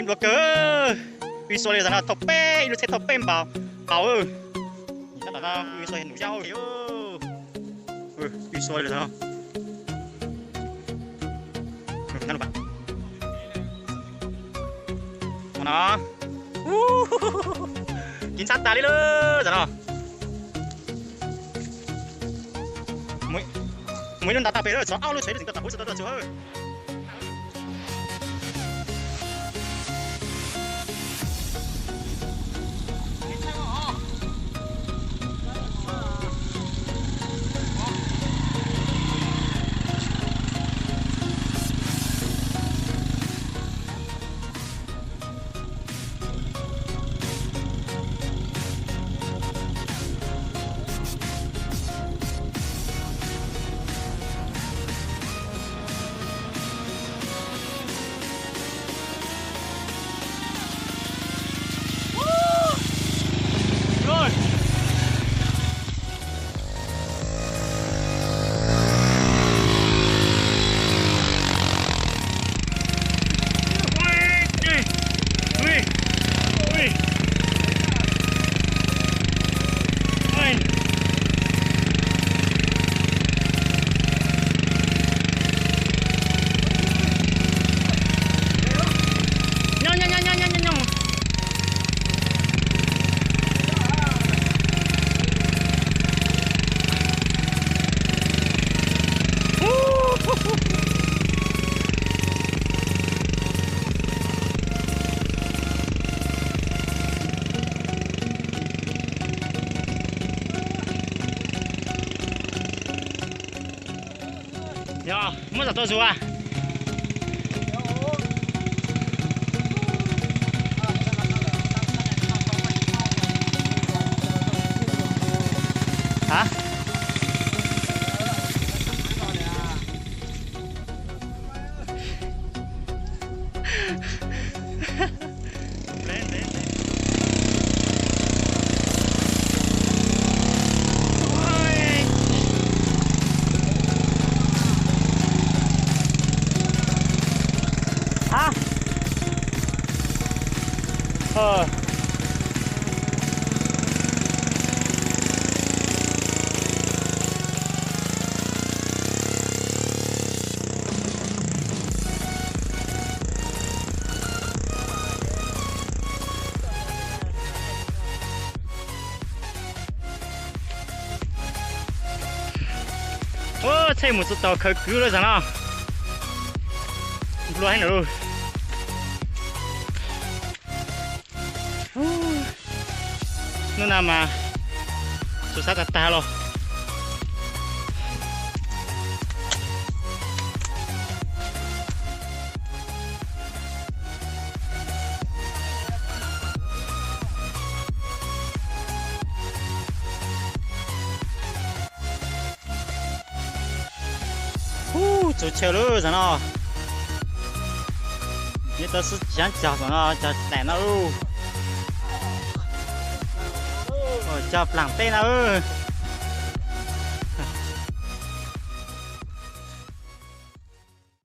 Dua kawg, pw xua li tam no thauj peb, ib lub tsheb thauj peb npaus qaus. Tab tom no pw xua num yaj, pw xua li tam no. No, kis ntxhab tas li lawm tam no. Mus ib lub nta tau pem lawm, txog ob lub tsheb tseem tau tom qub tsis tau txog txug. Yog muab tom tau zus. Ua tsheb mus txog tau khaws kwv lawm tam no. Nplua heev lawm. Hnub no mas tu sab tag tag los. Ub, txaus chaw lawm tam no. Nyob tau xwb xyov cog tam no, cog taim no, cog plaam teb no.